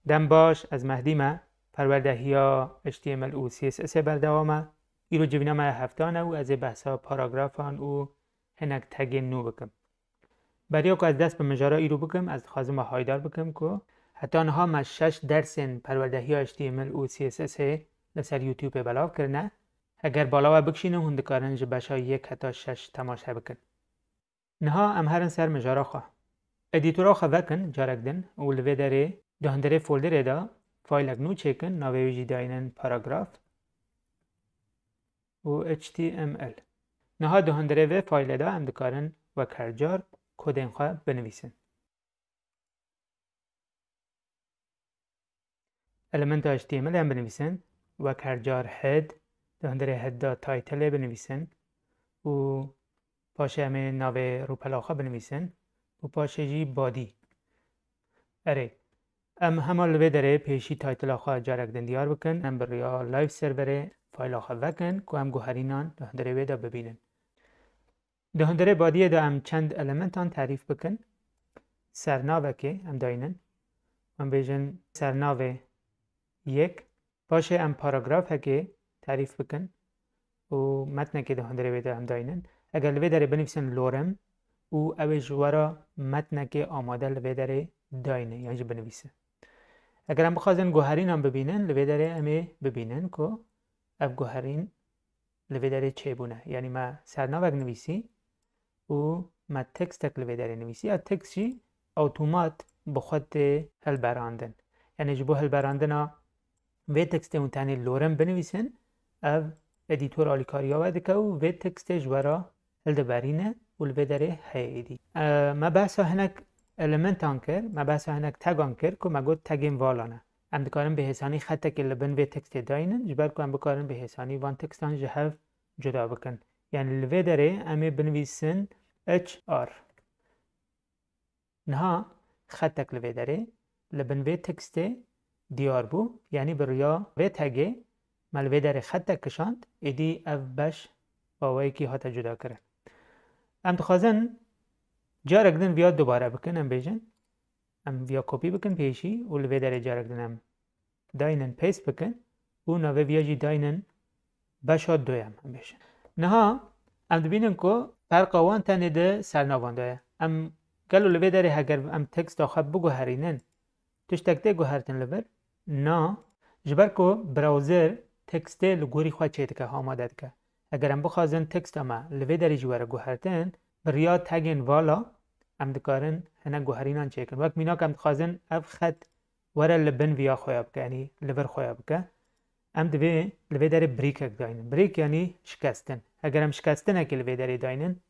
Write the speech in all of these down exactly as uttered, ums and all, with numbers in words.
Dem baş, ez Mehdî me. Perwerdehiya H T M L û C S S ê berdewam e. Îro civîna me ya heftan e û ez ê behsa paragrafan û hinek tegên nû bikim. Beriya ku ez dest bi mijara îro bikim, ez dixwazim we haydar bikim ku heta niha me şeş dersên perwerdehiya H T M L û C S S ê li ser YouTube belav kirine. Heger bala we bikişînin, hûn dikarin ji beşa yek heta şeş temaşe bikin. Niha em herin ser mijara xwe. Edîtora xwe vekin carek din û li vê derê di hundirê folderê de faylek nû çêkin, navê wî jî dayînin paragraf û H T M L. Niha di hundirê vê faylê de em dikarin wek her car kodên xwe binivîsin. Elementa H T M L em binivîsin, wek her car head, di hundirê head de title binivîsin û paşê em ê navê rûpela xwe binivîsin û paşê jî body. Erê, em hema li vê derê pêşî title'a xwe carek din diyar bikin. Em bi riya live serverê fayla xwe vekin ku em guherînan di hundirê wê de bibînin. Di hundirê badiyê de em çend elementan terîf bikin. Sernavekê em dayînin. Em bêjin sernavê yek. Paşê em paragrafekê terîf bikin û metnekê di hundirê wê de em dayînin. Eger li vê derê binivîsin lorem û ew ê ji we re metnekê amade li vê derê dayîne yan jî binivîse. Eger em bixwazin guherînan bibînin, li vê derê em ê bibînin ku ev guherîn li vê derê çêbûne. Yanî me sernavek nivîsî û me tekstek li vê derê nivîsî. Ev tekst jî awtomat bi xwe tê hilberandin. Yanî ji bo hilberandina vê tekstê hûn tenê lorem binivîsin, ev edîtor alîkariya we dike û vê tekstê ji we re hildiberîne û li vê derê heye êdî. E, me behsa hinek elementan kir, me behsa hinek tegan kir ku me got tegên vala ne. Em dikarin bi hêsanî xetekê li bin vê tekstê dayînin, ji ber ku em bikarin bi hêsanî van tekstan ji hev cuda bikin. Yanî li vê derê em ê binivîsin H R. Niha xetek li vê derê, li bin vê tekstê diyar bû. Yanî bi riya vê tegê me li vê derê xetek kişand, êdî ev beş bi awayekî hate cudakirin. Em dixwazin carek din viya dubare bikin, em bêjin. Em viya kopî bikin pêşî û li vê derê carek din em dayînin paste bikin û navê viya jî dayînin beşa duyem, em bêjin. Niha em dibînin ku ferqa wan tenê di sernavan de ye. Em gelo li vê derê heger em teksta xwe biguherînin, tiştek tê guhertin li vir? Na. Ji ber ku browser tekstê li gorî xwe çêdike, amade dike. Eger em bixwazin teksta me li vê derê jî were guhertin, bi riya tegên vala em dikarin hinek guherînan çêkin. Wek mînak em dixwazin ev xet were li bin viya xwe ya bike, yanî li vir xwe ya bike. Em divê li vê derê brîkek daynin. Brîk yanî şikestin. Eger em şikestinekê li vê derê daynin,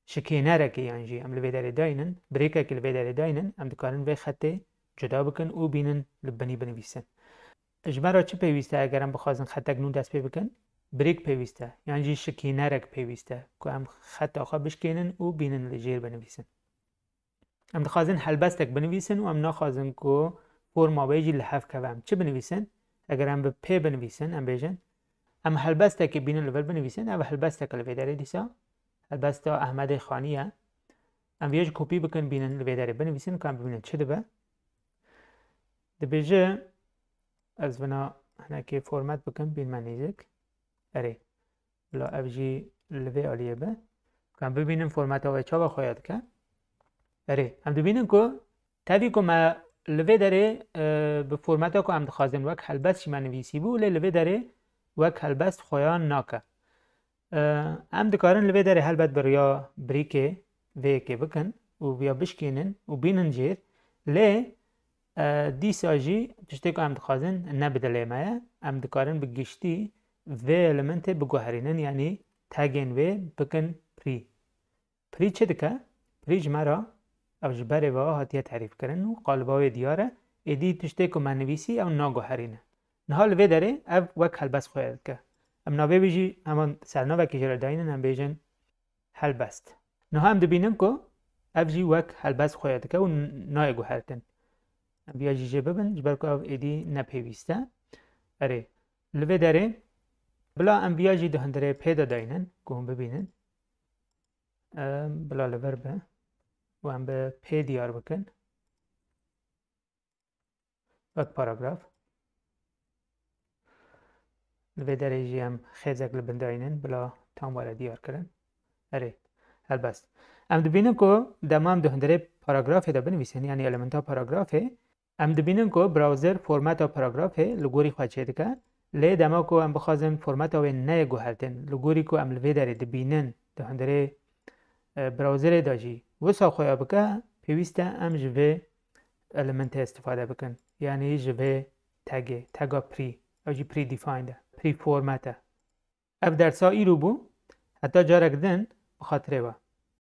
şikênerekê yan jî em li vê derê daynin, brîkekê li vê derê daynin, em dikarin vê xetê cuda bikin û bînin li binî binivîsin. Ji me re çi pêwîst e eger em bixwazin xetek nû dest pê bikin? Brîk pêwîst e, yan jî şikênerek pêwîst e ku em xeta xwe bişkênin û bînin li jêr binivîsin. Em dixwazin helbestek binivîsin û em naxwazin ku forma wê jî li hev keve. Em çi binivîsin? Eger em bi P binivîsin, em bêjin, em helbestekê bînin li vir binivîsin, ev helbesteke li vê derê dîsa. Helbesta Ehmedê Xanî ye. Em vê jî kopî bikin, bînin li vê derê binivîsin, ku em bibînin çi dibe. Dibêje, ez vina hinekê format bikim, bînme nêzik. Erê. Bila ev jî li vê aliyê be. Em bibînin formata wê çawa xwe ya dike. Erê, em dibînin ku tevî ku me li vê derê, e, bi formata ku em dixwazin wek helbest jî me nivîsî bû, lê li vê derê wek helbest xwe ya nake. E, em dikarin li vê derê helbet bi riya brîkê vê yekê bikin û ya bişkînin û bînin jêr. Lê, e, dîsa jî tiştê ku em dixwazin ne bi dilê me ye. Em dikarin bi giştî vê elementê biguherînin, yanî tegên wê bikin prî. Prî çi dike? Prî ji me re ev ji berê ve hatiye terîfkirin û qaliba wê diyar e. Êdî tiştê ku me nivîsî ew naguherîne. Niha li vê derê ev wek helbest xwe dike. Em navê wî jî heman sernavekî jê re dayînin, em bêjin helbest. Niha em dibînin ku ev jî wek helbest xwe dike û n-, nayê guhertin. Em viya jî jê bibin, ji ber ku ev êdî ne pêwîst e. Erê, li vê derê bila em viya jî di hundirê pê de dayînin, ku hûn bibînin. Em bila li vir be û em bi pê diyar bikin. Wek paragraf. Li vê derê jî em xêzek li bin dayînin bila tam were diyar kirin. Erê, helbest. Em dibînin ku dema em di hundirê paragrafê de binivîsin, yanî elementa paragrafê, em dibînin ku browser formeta paragrafê li gorî xwe çêdike. Lê dema ku em bixwazin formeta wê neyê guhertin, li gorî ku em li vê derê dibînin di hundirê, e, browserê de jî wisa xwe ya bike, pêwîst e em ji vê elementê istifade bikin. Yanî ji vê tegê, tega pre, ew jî predefined e, preformat e. Ev dersa îro bû, heta carek din bi xatirê we.